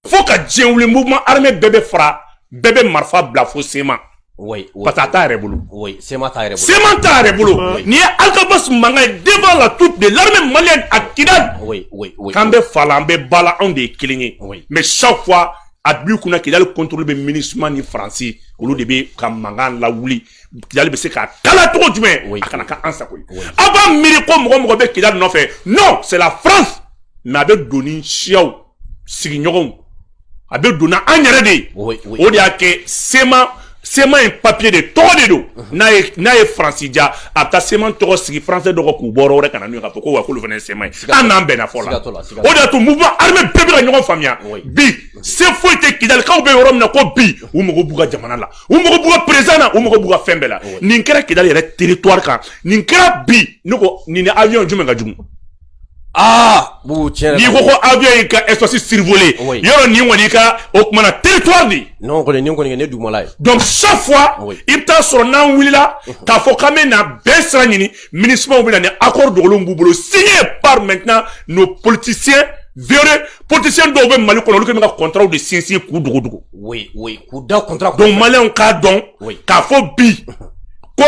Fo ka diɲɛ wuli, mouvement armé bɛɛ bɛ fara, bɛɛ bɛ marifa bila fo CMA. Parce que a t'a yɛrɛ bolo. Oui, CMA t'a yɛrɛ bolo. CMA t'a yɛrɛ bolo. Nin ye Alghabass mankan ye devant la troupe de l'armée malienne à Kidal. K'an bɛ fa la, an bɛ ba la, anw de ye kelen ye. Mais chaque fois a b'i kunna, Kidali contrôle bɛ MINUSMA ni Faransi, olu de bɛ ka mankan lawuli. Kidali bɛ se ka kala cogo jumɛn, a kana kɛ an sago ye? Aw b'a miiri ko mɔgɔ mɔgɔ bɛ Kidali nɔfɛ, non, c'est la France, mais a bɛ don ni siyaw sigiɲɔgɔnw, a bɛ don n'an yɛrɛ de ye. O de y'a kɛ CMA. CMA ye papier de tɔgɔ de don. N'a ye Faransi ja, a bɛ taa CMA tɔgɔ sigi français dɔ kɔ k'u bɔ yɔrɔ wɛrɛ ka na n'u ye, k'a fɔ ko wa k'olu fana ye CMA ye. An n'an bɛnna fɔ la. O de y'a to mouvement armé bɛɛ bɛ ka ɲɔgɔn faamuya bi. Se foyi tɛ Kidalikaw bɛ yɔrɔ min na ko bi, u mago b'u ka jamana la, u mago b'u ka président na, u mago b'u ka fɛn bɛɛ la. Nin kɛra Kidali yɛrɛ territoire kan. Nin kɛra bi. Ne ko nin ni avion jumɛn ka jugu? Aa Bubu, tiɲɛ. N'i ko avion y'i ka espace survolé, yɔrɔ nin kɔni ka o kumana territoire de. Non, kɔni nin kɔni ne dugumala ye. Donc chaque fois i bɛ taa sɔrɔ n'an wulila k'a fɔ k'an bɛ na bɛn sira ɲini, MINUSMA bɛ na ni accord dogolenw b'u bolo, signé par maintenant nos politiciens véreux. Politiciens dɔw bɛ Mali kɔnɔ, olu kɛlen bɛ ka contrat de signer k'u dogo dogo. Oui, k'u da contrat. Donc maliyɛnw k'a dɔn k'a fɔ bi ko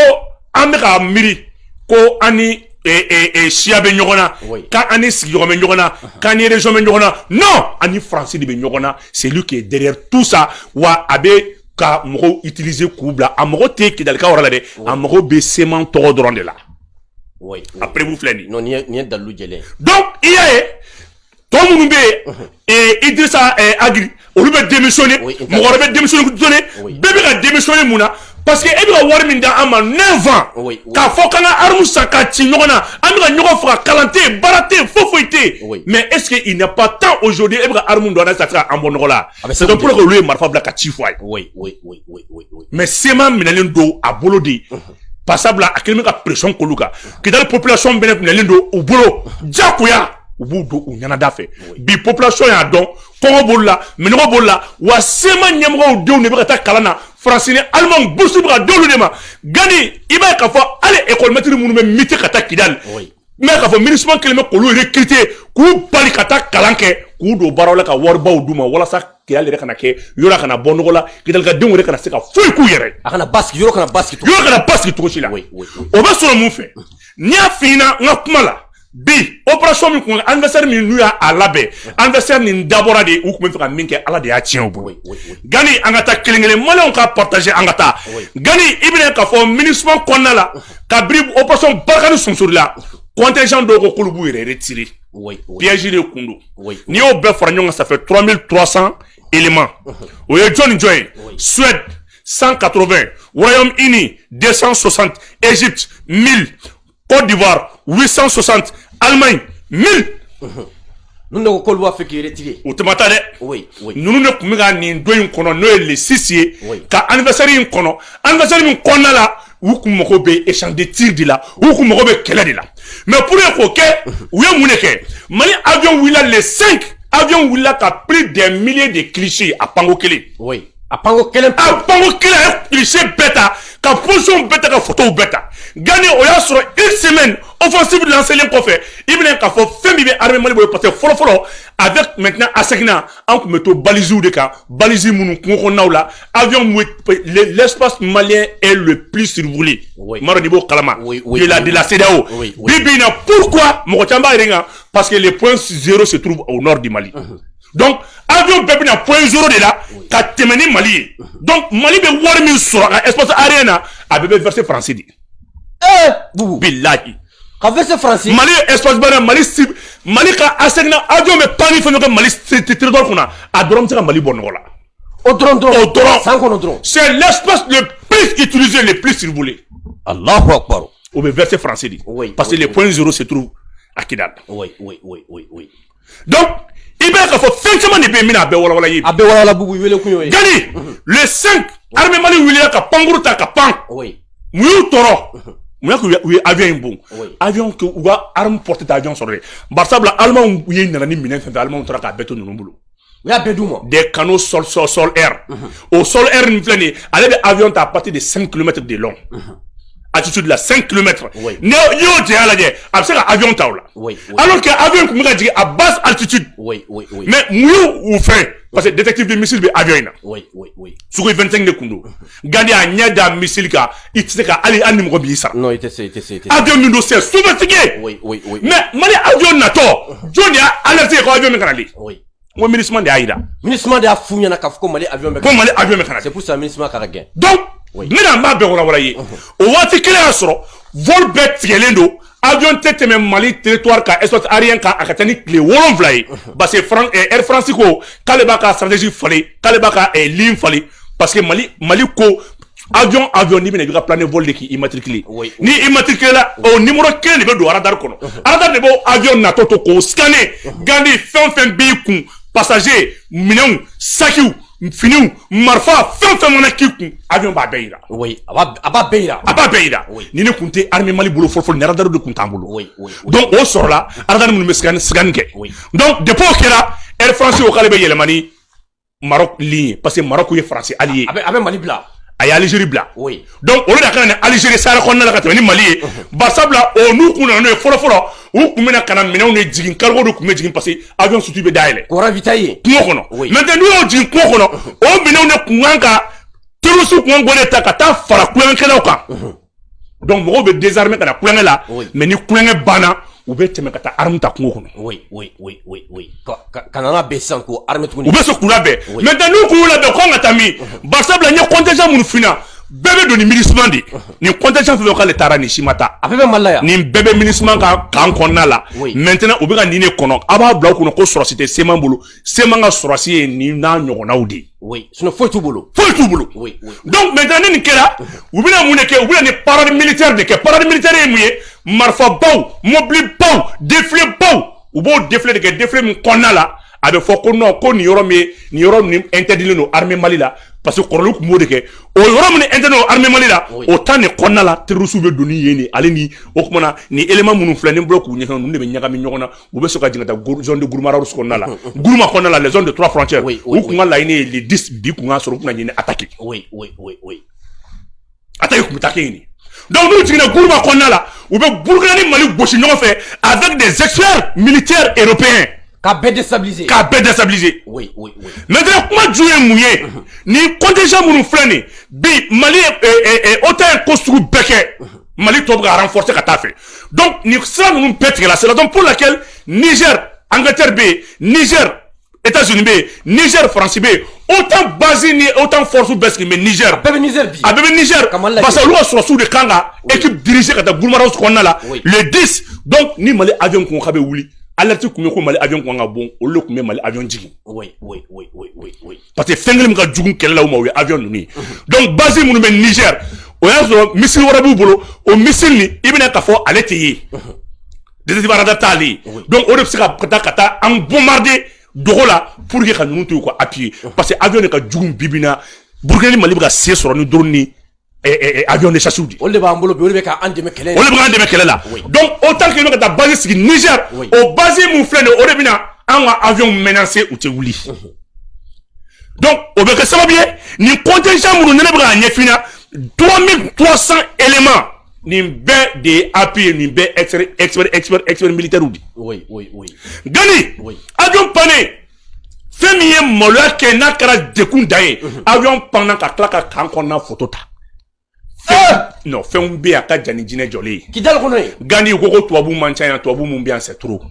an bɛ ka miiri ko an ni siya bɛ ɲɔgɔn na, k'an ni sigiɲɔgɔn bɛ ɲɔgɔn na, k'an ni région bɛ ɲɔgɔn na. Non, an ni Faransi de bɛ ɲɔgɔn na. C'est lui qui est derrière tout ça. Wa a bɛ ka mɔgɔw utiliser k'u bila. A mago tɛ Kidalikaw yɛrɛ la dɛ, a mago bɛ CMA tɔgɔ dɔrɔn de la. A preuve filɛ nin ye. Non, nin ye dalilu jɛlen ye. Donc i y'a ye, tɔ minnu bɛ yen, Idrissa Agri, olu bɛ démissionner, mɔgɔ wɛrɛ bɛ démissionner, bɛɛ bɛ ka démissionner. Mun na? Parce que e bɛ ka wari min d'an ma 9 ans, k'a fɔ k'an ka armes san ka ci ɲɔgɔn na, an bɛ ka ɲɔgɔn faga, kalan tɛ yen, baara tɛ yen, foyi foyi tɛ yen. Mais est-ce que il n'est pas temps aujourd'hui, e bɛ ka armes don an na sisan, ka se k'an bɔ nɔgɔ la? C'est pour que olu ye marifa bila ka ci fɔ a ye. Mais CMA minɛlen don a bolo de, sabula a kɛlen bɛ ka pression k'olu kan. Kidali population bɛɛ minɛlen don u bolo diyagoya, u b'u don u ɲɛnada fɛ. Bi population y'a dɔn, kɔngɔ b'olu la, minɔgɔ b'olu la. Wa CMA ɲɛmɔgɔw denw de bɛ ka taa kalan na Faransi ni Allemagne, bourse bɛ ka d'olu de ma. Gani, i b'a ye k'a fɔ hali école maître minnu bɛ muté ka taa Kidali, mais k'a fɔ MINUSMA kɛlen bɛ k'olu recruter, k'u bali ka taa kalan kɛ, k'u don baaraw la, ka waribaw d'u ma, walasa Kidali yɛrɛ kana kɛ yɔrɔ kana bɔ nɔgɔ la, Kidali ka denw yɛrɛ kana se ka foyi k'u yɛrɛ. A kana basigi, yɔrɔ kana basigi. Yɔrɔ kana basigi cogo si la. O bɛ sɔrɔ mun fɛ? N'i y'a f'i ɲɛna n ka kuma la bi, opération min kun, anniversaire min n'u y'a labɛn, anniversaire nin dabɔra de, u tun bɛ fɛ ka min kɛ, Ala de y'a tiɲɛ u bolo. Gani, an ka taa kelen kelen, maliyɛnw ka partager, an ka taa. Gani, i bɛna k'a fɔ MINUSMA kɔnɔna la, kabini opération Barkhane sonsori la, contingent dɔw ko k'olu b'u yɛrɛ retirer. Piège de kun don. N'i y'o bɛɛ fara ɲɔgɔn kan, ça fait 3300 éléments. O ye jɔn ni jɔn ye? Suède 180, Royaume-Uni 260, Égypte 1000, Côte d'Ivoire 860, Allemagne 1000. Ninnu de ko k'olu b'a fɛ k'i retirer. U tɛ ma taa dɛ. Ninnu de tun bɛ ka nin don in kɔnɔ, n'o ye le 6 ye, ka anniversaire in kɔnɔ, anniversaire min kɔnɔna la, u kun mago bɛ échange de tir de la, u kun mago bɛ kɛlɛ de la. Mais pour que k'o kɛ, u ye mun de kɛ? Mali avion wulila le 5, avion wulila ka plus des milliers de clichés a panko kelen. Oui, a panko kelen. A panko kelen, a ye cliché bɛɛ ta, ka position bɛɛ ta, ka photos bɛɛ ta. Gani, o y'a sɔrɔ une semaine offensive lancelen kɔfɛ, i bɛna k'a fɔ fɛn min bɛ armée Mali bolo, parce que fɔlɔ fɔlɔ, avec maintenant ASECNA, an tun bɛ to balises de kan, balises minnu kungo kɔnɔnaw la, avion, l'espace malien est le plus survolé. M'a dɔn n'i b'o kalama. De la CEDEAO. Bi bi in na, pourquoi mɔgɔ caman b'a yɛrɛ kan? Parce que le point zéro se trouve au nord du Mali. Donc avion bɛɛ bɛna point zéro de la ka tɛmɛ ni Mali ye. Donc Mali bɛ wari min sɔrɔ a ka espace aérien na, a bɛɛ bɛ verser Faransi de. Eh Bubu. Bilahi. Ka verser Faransi. Mali ye espace ba Mali si Mali ka ASECNA avion bɛ pan ni fɛn fɛn kɛ Mali territoire kunna, a dɔrɔn bɛ se ka Mali bɔ nɔgɔ la. O dɔrɔn dɔrɔn. O dɔrɔn. San kɔnɔ dɔrɔn. C'est l'espace le plus utilisé, le plus survolé. Allahu akbar. O bɛ verser Faransi de. Parce que le point zéro se trouve à Kidal. Donc i b'a ye k'a fɔ fɛn caman de bɛ yen, n bɛna a bɛɛ walawala i ye. A bɛɛ walawala Bubu, wele kun y'o ye. Gani, le 5, armée Mali wulila ka pankuru ta ka pan. Mun y'u tɔɔrɔ? Mun y'a k'u u ye avion in bon? Avion que u ka arme portée tɛ avion sɔrɔ dɛ. Barisabula Allemand ye nana ni minɛn fɛn fɛn, Allemand taara k'a bɛɛ to ninnu bolo. U y'a bɛɛ d'u ma. Des canons sol sol sol air. O sol air nin filɛ nin ye, ale bɛ avion ta à partir de 5 km de long. altitude la, 5 km. Oui. N'i y'o janya lajɛ, a bɛ se ka avion ta o la. Alors que avion tun bɛ ka jigin à basse altitude. Mais mun y'u fɛn? Parce que détecteur de missile bɛ avion in na. Sukhoi 25 de kun don. Gandhi a ɲɛ da missile kan, i tɛ se ka hali ni mɔgɔ b'i sara. Non, i tɛ se, i tɛ se, i tɛ se. Avion min don, c'est sophistiqué. Mais Mali avion natɔ, jɔn de y'a alerté ko avion min kana le? N ko MINUSMA de y'a yira. MINUSMA de y'a f'u ɲɛna k'a fɔ ko Mali avion bɛ Ko Mali avion bɛ kana. C'est pour ça MINUSMA ka gɛn. Donc n bɛna n b'a bɛɛ walawala i ye. O waati kelen y'a sɔrɔ vol bɛɛ tigɛlen don, avion tɛ tɛmɛ Mali territoire kan, espace aérien kan, a ka ca ni tile 7 ye, parce que Air France ko k'ale b'a ka stratégie falen, k'ale b'a ka ligne falen, parce que Mali ko avion n'i bɛna, i b'i ka plan de vol de k'i immatriculé. Ni immatriculé la, o numéro kelen de bɛ don radar kɔnɔ. Radar de b'o avion natɔ to k'o scanner. Gandhi, fɛn o fɛn b'i kun, passager, minɛnw, sakiw, finiw, marifa, fɛn o fɛn mana k'i kun, avion b'a bɛɛ yira. Oui, a b'a bɛɛ yira. A b'a bɛɛ yira. Ni ne kun tɛ armée Mali bolo fɔlɔ fɔlɔ, ni radar de kun t'an bolo. Donc o sɔrɔla radar minnu bɛ scanner kɛ. Donc depuis o kɛra, Air France ko k'ale bɛ yɛlɛma ni Maroc ligne ye, parce que Maroc ye France allié. A bɛ Mali bila. A ye Algérie bila. Donc olu de ka na ni Algérie sahara kɔnɔna la ka tɛmɛ ni Mali ye. Barisabula o n'u kun nana n'o ye fɔlɔ fɔlɔ, u kun bɛna ka na minɛnw de jigin, cargo de kun bɛ jigin, parce que avion soute bɛ dayɛlɛ. K'o ravitailler. Kungo kɔnɔ. Maintenant n'u y'o jigin kungo kɔnɔ, o minɛnw de kun kan ka terroriste kun kan k'o de ta ka taa fara kulonkɛkɛlaw kan. Donc mɔgɔw bɛ désarmer ka na kulonkɛ la. Mais ni kulonkɛ banna, u bɛ tɛmɛ ka taa arme ta kungo kɔnɔ. Oui, ka nana bɛn sisan k'o armée tuguni. U bɛ sɔn k'u labɛn. Maintenant n'u kun y'u labɛn, k'an ka taa min? Barisabula n ye contingent minnu f'i ɲɛna, bɛɛ bɛ don ni MINUSMA de. Nin contingent fɛn fɛn k'ale taara, nin si ma taa. A bɛɛ bɛ Mali la yan. Nin bɛɛ bɛ MINUSMA ka camp kɔnɔna la. Maintenant u bɛ ka nin de kɔnɔ, a b'a bila u kunna ko sɔrɔsi tɛ CMA bolo. CMA ka sɔrɔsi ye nin n'a ɲɔgɔnnaw de ye. Oui, sinon foyi t'u bolo. Foyi t'u bolo. Donc maintenant ni nin kɛra, u bɛna mun de kɛ? U bɛna ni parade militaire de kɛ. Parade militaire ye mun ye? Marifabaw, mobilibaw, défilé baw, u b'o défilé de kɛ. Défilé min kɔnɔna la, a bɛ fɔ ko non, ko nin yɔrɔ min ye, nin yɔrɔ nin interdit don armée Mali la, parce que kɔrɔlen tun b'o de kɛ. O yɔrɔ min interdit don armée Mali la, o temps de kɔnɔna la, terroristes bɛ don ni yen de. Ale ni o kumana ni élément minnu filɛ ni bolo k'u ɲɛfɛ, ninnu de bɛ ɲagami ɲɔgɔn na, u bɛ sɔrɔ ka jigin ka taa zone de Gourma Rharous kɔnɔna la, Gourma kɔnɔna la, les zones de trois frontières. U kun ka laɲini ye le 10 bi kun ka sɔrɔ, u kun ka ɲini attaquer. Attaque kun bɛ taa kɛ yen de. Donc n'u jiginna Gourma kɔnɔna la, u bɛ Burukina ni Mali gosi ɲɔgɔn fɛ avec des experts militaires européens. K'a bɛɛ déstabiliser. K'a bɛɛ déstabiliser. Maintenant kuma ju ye mun ye? Ni contingent minnu filɛ nin bi, Mali ye OTAN ye ko sugu bɛɛ kɛ, Mali tɔ bɛ ka renforcer ka taa fɛ. Donc nin sira ninnu bɛɛ tigɛla. C'est la raison pour laquelle Niger, Angleterre bɛ yen, Niger, États-Unis bɛ yen, Niger, France bɛ yen, OTAN base ni OTAN force bɛɛ sigi bɛ Niger. A bɛɛ bɛ Niger bi. A bɛɛ bɛ Niger. Ka Mali lajɛ. Parce que olu ka sɔrɔsiw de kan ka équipe diriger ka taa Gourma Rharous kɔnɔna la le 10. Donc ni Mali avion kun k'a bɛ wuli, alerte kun bɛ ko Mali avion kun kan ka bon, olu de kun bɛ Mali avion jigin. Parce que fɛn kelen min ka jugu kɛlɛ la u ma, o ye avion ninnu ye. Donc base minnu bɛ Niger, o y'a sɔrɔ missile wɛrɛ b'u bolo. O missile nin, i bɛna k'a fɔ ale tɛ ye, détecteur radar t'ale ye. Donc o de bɛ se ka taa an bombarder dogo la pour que ka ninnu to yen ka appuyer, parce que avion de ka jugu bi bi in na. Burukina ni Mali bɛ ka se sɔrɔ ni drone ni avion de chasse de. Olu de b'an bolo bi, olu de bɛ k'an dɛmɛ kɛlɛ in O de bɛ k'an dɛmɛ kɛlɛ la. Donc autant que ka taa base sigi Niger, o base mun filɛ nin ye, o de bɛna an ka avion menacer, u tɛ wuli. Donc o bɛ kɛ sababu ye, nin contingent minnu ne bɛ k'a ɲɛf'i ɲɛna, 3300 éléments, nin bɛɛ de ye appui ye, nin bɛɛ expert militaire de. Gani, avion panne, fɛn min ye maloya kɛ n'a kɛra dekun dan ye, avion panna ka tila ka camp kɔnɔna photo ta. Non, fɛnw bɛ yen a ka jan ni jinɛ jɔlen ye. Kidali kɔnɔ yen. Gandhi ko tubabu man ca yan, tubabu mun bɛ yan, c'est trop.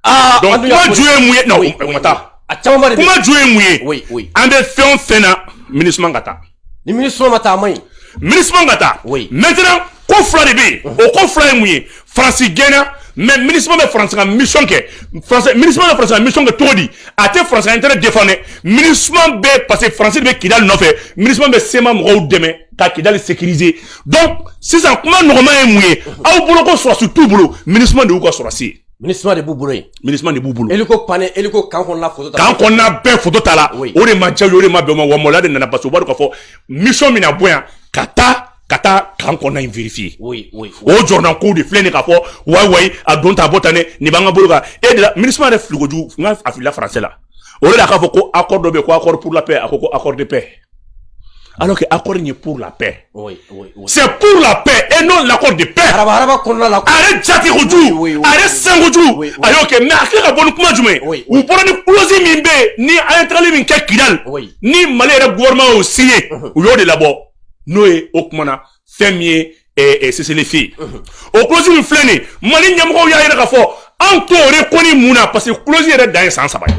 Ah, donc an dun y'a kuma fɔ ju ye mun ye? Non, o ma taa. A caman ba de bɛ yen. Kuma ju ye mun ye? An bɛ fɛn o fɛn na, MINUSMA ka taa. Ni MINUSMA ma taa, a man ɲi. MINUSMA ka taa. Maintenant ko fila de bɛ yen. O ko fila ye mun ye? Faransi gɛnna, mais MINUSMA bɛ Faransi ka mission kɛ. Faransi, MINUSMA bɛ Faransi ka mission kɛ cogo di? A tɛ Faransi ka intérêt défendre dɛ. MINUSMA bɛ, parce que Faransi de bɛ Kidali nɔfɛ, MINUSMA bɛ CMA mɔgɔw dɛmɛ ka Kidali sécuriser. Donc sisan kuma nɔgɔman ye mun ye? Aw bolo ko sɔrɔsi t'u bolo, MINUSMA de y'u ka sɔrɔsi ye. MINUSMA de b'u bolo yen. MINUSMA de b'u bolo. Hélico panne, hélico camp kɔnɔna photo ta. Camp kɔnɔna bɛɛ photo ta la. O de ma diya u ye, o de ma bɛn u ma. Wa maloya de nana, parce que u b'a dɔn k'a fɔ mission bɛna bɔ yan ka taa camp kɔnɔna in vérifier. O jɔrɔnankow de filɛ nin ye k'a fɔ wayi wayi, a don ta a bɔ tan dɛ, nin b'an ka bolo kan e de la. MINUSMA yɛrɛ fili kojugu, n ka a filila français la. O de la k'a fɔ ko accord dɔ bɛ yen ko accord pour la paix, a ko ko accord de paix. Alors que accord in ye pour la paix. Oui. C'est pour la paix et non l'accord de paix. Haraba haraba kɔnɔna la. A yɛrɛ jate kojugu, a yɛrɛ sɛn kojugu, a y'o kɛ. Mais a tila ka bɔ ni kuma jumɛn ye? U bɔra ni clause min bɛ yen ni an ye tagali min kɛ Kidal, ni Mali yɛrɛ gouvernement y'o signé, u y'o de labɔ, n'o ye o kuma na fɛn min ye cessez-le-feu ye. O clause min filɛ nin ye, Mali ɲɛmɔgɔw y'a yira k'a fɔ anw t'o reconnu. Mun na? Parce que clause yɛrɛ dan ye san 3 ye.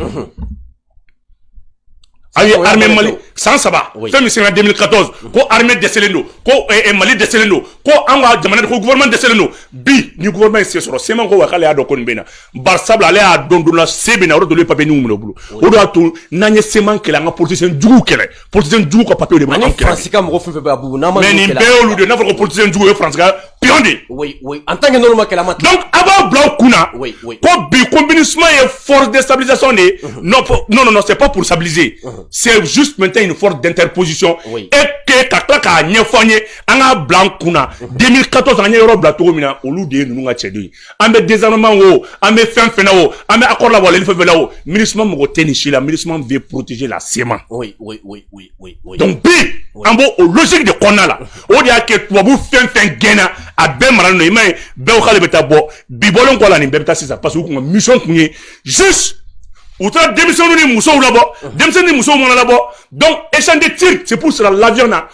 Aw ye armée Mali san 3, fɛn min sera 2014, ko armée dɛsɛlen don, ko Mali dɛsɛlen don, ko an ka jamana, ko gouvernement dɛsɛlen don. Bi ni gouvernement ye se sɔrɔ, CMA ko wa k'ale y'a dɔn ko nin bɛ na, bari sabula ale y'a dɔn don la se bɛ na. O de ye papier minɛ u bolo. O de y'a to n'an ye CMA kɛlɛ, an ka politicien juguw kɛlɛ, politicien juguw ka papier de b'an Ani kɛlɛ. Faransi ka mɔgɔ fɛn fɛn bɛ Abubu n'an ma Mais nin bɛɛ y'olu de ye. N'a fɔra ko politicien jugu, o ye Faransi ka pion de ye. Oui, en tant que n'olu ma kɛlɛ, an ma. Donc a b'a bila aw kunna ko bi ko MINUSMA ye force de stabilisation de ye. Non, non, non, non, c'est pas pour stabiliser, c'est juste maintenant une force d'interposition. Et que ka tila k'a ɲɛfɔ an ye, an k'a bila an kunna, 2014 an ye yɔrɔ bila cogo min na, olu de ye ninnu ka cɛdenw ye. An bɛ désarmement o, an bɛ fɛn fɛn na o, an bɛ accord lawaleli fɛn fɛn la o, MINUSMA mɔgɔ tɛ nin si la. MINUSMA veut protéger la CMA. Donc bi an b'o o logique de kɔnɔna la. O de y'a kɛ tubabu fɛn fɛn gɛnna, a bɛɛ maralen don. I m'a ye, bɛɛ ko k'ale bɛ taa bɔ. Bi bɔlen kɔ la, nin bɛɛ bɛ taa sisan, parce que u kun ka mission kun ye juste u taara denmisɛnninw ni musow labɔ. Denmisɛnnin ni musow mana labɔ, donc échange de tir, c'est pour cela l'avion na.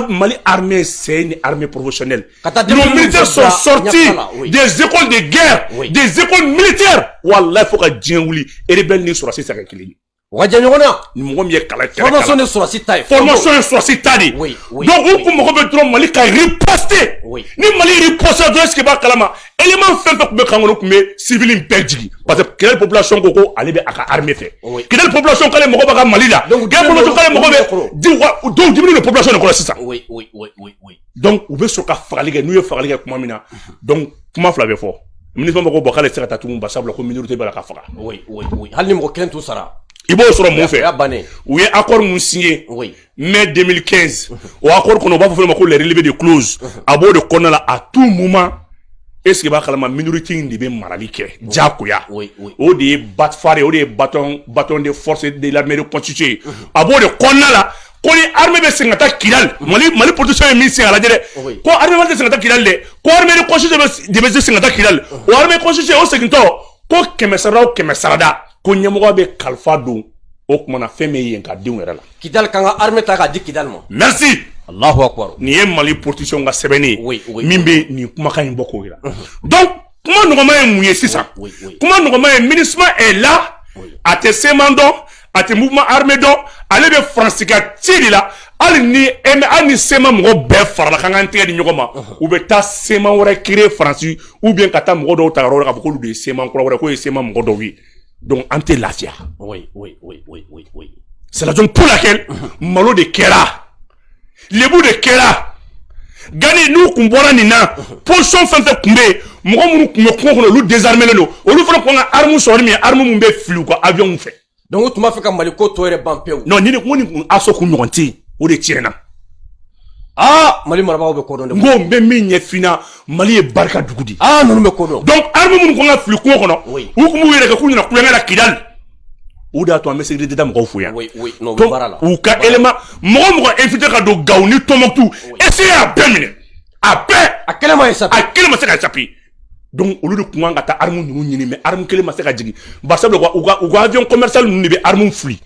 Mali armée, c'est une armée professionnelle. Nos militaires sont sortis des écoles de guerre, des écoles militaires. Wallahi, fo ka diɲɛ wuli, rebelle ni sɔrɔdasi tɛ se ka kɛ kelen ye. U ka jɛ ɲɔgɔn na. Ni mɔgɔ min ye kalan kɛlɛ, Formation de sɔrɔdasi ta ye. Formation ye sɔrɔdasi ta de ye. Donc u kun mago bɛ dɔrɔn Mali ka riposter. Ni Mali riposter dɔrɔn, est ce que i b'a kalama, élément fɛn fɛn tun bɛ camp kɔnɔ, tun bɛ civil in bɛɛ jigin, parce que Kidali population ko ko ale bɛ a ka armée fɛ. Kidali population k'ale mago b'a ka Mali la. Kidali population k'ale mago bɛ di wa. Dɔw diminen don population de kɔrɔ sisan. Donc u bɛ sɔrɔ ka fagali kɛ. N'u ye fagali kɛ tuma min na, donc kuma fila bɛ fɔ. Ministre ko bon, k'ale tɛ se ka taa tugun, bari sabula ko minorité b'a la ka faga. Oui, hali ni mɔgɔ kelen t'u sara. I b'o sɔrɔ mun O fɛ? y'a bannen. U ye accord mun signé mai 2015, o accord kɔnɔ, u b'a fɔ fɛn ma ko les relevés de clause. A b'o de kɔnɔna la, à tout moment, est ce que i b'a kalama, minorité in de bɛ marali kɛ diyagoya. O de ye batfare ye, o de ye bâton de force de l'armée reconstituée. A b'o de kɔnɔna la ko ni armée bɛ segin ka taa Kidal, Mali politicien ye min sen a lajɛ dɛ, ko armée Mali tɛ segin ka taa Kidal dɛ, ko armée reconstituée de bɛ segin ka taa Kidal. O armée reconstituée o segintɔ, ko kɛmɛ sarada o kɛmɛ sarada, ko ɲɛmɔgɔ bɛ kalifa don o kumana fɛn min ye yen ka denw yɛrɛ la. Kidal kan ka armée ta k'a di Kidal ma. Merci. Allahu akbar. Nin ye Mali politicien ka sɛbɛnni ye min bɛ nin kumakan in bɔ k'o yira. Donc kuma nɔgɔman ye mun ye sisan? Kuma nɔgɔman ye, MINUSMA est là. A tɛ CMA dɔn, a tɛ mouvement armé dɔn, ale bɛ Faransi ka ci de la. Hali ni hali ni CMA mɔgɔ bɛɛ farala k'an k'an tɛgɛ di ɲɔgɔn ma, u bɛ taa CMA wɛrɛ créer Faransi, ou bien ka taa mɔgɔ dɔw ta yɔrɔ wɛrɛ k'a fɔ k'olu de ye CMA kura wɛrɛ, k'o ye CMA mɔgɔ dɔw ye. Donc an tɛ lafiya. C'est la raison pour laquelle malo de kɛra, lebu de kɛra. Gani n'u kun bɔra nin na, position fɛn fɛn kun bɛ yen, mɔgɔ minnu kun bɛ kungo kɔnɔ, olu désarmé don, olu fana kun ka arme sɔrɔ ni min ye, arme mun bɛ fili u ka avion fɛ. Donc u tun b'a fɛ ka Mali ko tɔ yɛrɛ ban pewu. Non, ni ko nin kun aso kun ɲɔgɔn tɛ yen, o de tiɲɛna. Aa, Mali marabagaw bɛ ko dɔn dɛ. N ko n bɛ min ɲɛf'i ɲɛna, Mali ye barika dugu de ye. Aa, ninnu bɛ ko dɔn. Donc arme minnu kun ka fili kungo kɔnɔ, u kun b'u yɛrɛ kɛ k'u nana kulonkɛ la Kidali. O de y'a to an bɛ sécurité d'État mɔgɔw fo yan. Oui, non, u bɛ Donc baara la. u ka élément mɔgɔ mɔgɔ infiltré ka don Gawo ni Tɔnbɔkutu, essayer a bɛɛ minɛ, a bɛɛ. A kɛlɛ ma échappé. A kelen ma se ka échapper. Donc olu de kun kan ka taa arme ninnu ɲini, mais arme kelen ma se ka jigin, bari sabula u ka avion commercial ninnu de bɛ arme fili.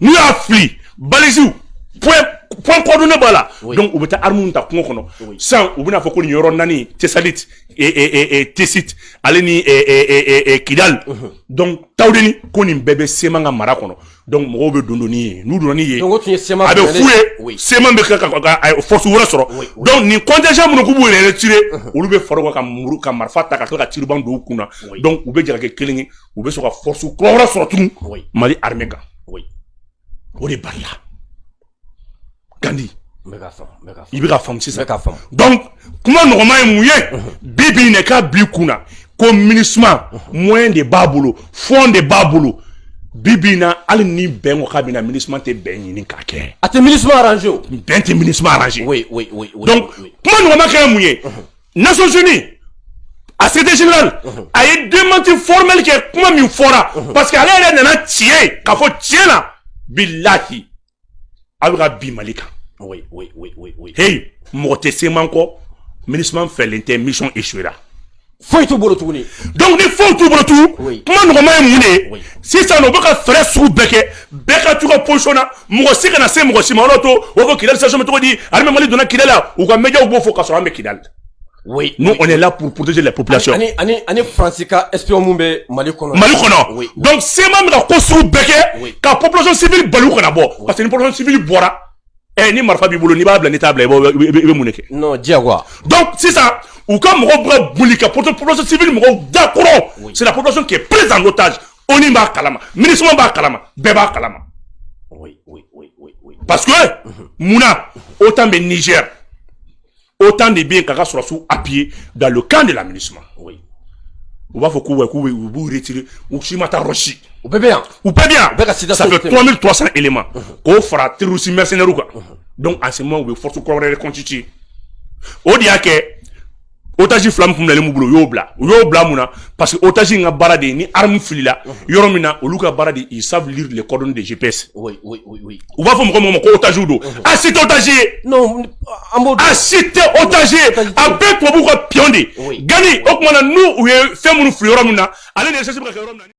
N'u y'a fili, balises point coordonné b'a la. Donc u bɛ taa arme ta kungo kɔnɔ sisan, u bɛna fɔ ko nin yɔrɔ naani, Tesalit et Tessit, ale ni Kidal, donc Tawudeni, ko nin bɛɛ bɛ CMA ka mara kɔnɔ. Donc mɔgɔw bɛ don ni ye, n'u donna ni ye, Donc o tun ye CMA a bɛ f'u ye CMA bɛ tila ka force wɛrɛ sɔrɔ. Donc nin contingent minnu k'u b'u yɛrɛ retirer, olu bɛ fara o kan ka muru ka marifa ta ka tila ka tiriban don u kun na. Donc u bɛ jɛ ka kɛ kelen ye, u bɛ sɔrɔ ka force kura wɛrɛ sɔrɔ tugun Mali armée kan. O de balila Gandhi. N bɛ ka faamu, n bɛ ka faamu. I bɛ ka faamu N sisan? bɛ ka faamu. Donc kuma nɔgɔman ye mun ye? Bi bi in na, k'a bil'i kun na ko MINUSMA moyen de b'a bolo, fond de b'a bolo. Bi bi in na, hali ni bɛn ko k'a bɛ na, MINUSMA tɛ bɛn ɲini k'a kɛ. A tɛ MINUSMA arrangé o. Bɛn tɛ MINUSMA arrangé. Donc kuma nɔgɔman kɛra mun ye? Nations Unies a secrétaire général a ye démenti formel kɛ kuma min fɔra, parce que ale yɛrɛ nana tiɲɛ ye k'a fɔ tiɲɛ na, bilahi, a bɛ ka bin Mali kan. Oui. Hey, mɔgɔ tɛ CMA kɔ, MINUSMA fɛlen tɛ, mission échouera. Foyi t'u bolo tuguni. Donc ni foyi t'u bolo tugun, kuma nɔgɔman ye mun de ye? Sisan u bɛ ka fɛɛrɛ sugu bɛɛ kɛ, bɛɛ ka t'u ka position na, mɔgɔ si kana se mɔgɔ si ma. O de y'a to u b'a fɔ Kidali situation bɛ cogo di, armée Mali donna Kidali la, u ka médiaw b'o fɔ k'a sɔrɔ an bɛ Kidali. Nous, on est là pour protéger les populations. Ani Faransi ka espion mun bɛ Mali kɔnɔ. Mali kɔnɔ. Donc CMA bɛ ka ko sugu bɛɛ kɛ ka population civile bali u kana bɔ, parce que ni population civile bɔra, ɛ, ni marifa b'i bolo, n'i b'a bila, n'i t'a bila, i bɛ mun de kɛ? Non, diyagoya. Donc sisan u ka mɔgɔw bɛ ka boli ka population civile mɔgɔw da kɔrɔ. C'est la population qui est prise en otage. ONU b'a kalama, MINUSMA b'a kalama, bɛɛ b'a kalama. Parce que munna OTAN bɛ Niger, OTAN de bɛ yen k'a ka sɔrɔdasiw appuyer dans le camp de la MINUSMA. U b'a fɔ k'u k'u bɛ u b'u retirer, u si ma taa yɔrɔ si. U bɛɛ bɛ yan. U bɛɛ bɛ yan. U bɛɛ ka situation. Ça fait 3300 éléments k'o fara terroriste mercenaires kan. Donc en ce moment, u bɛ force kura wɛrɛ reconstituer. O de y'a kɛ otage fila min kun bilalen b'u bolo, u y'o bila. U y'o bila mun na? Parce que otage in ka baara de ye ni arme filila yɔrɔ min na, olu ka baara de, ils savent lire les coordonnées de GPS. U b'a fɔ mɔgɔ min ma ko otage don, a si tɛ otage ye. Non, an b'o. A si tɛ otage ye, a bɛɛ tubabuw ka pion de. Gani o tuma na, n'u u ye fɛn minnu fili yɔrɔ min na, ale ni recherche bɛ ka kɛ yɔrɔ min na.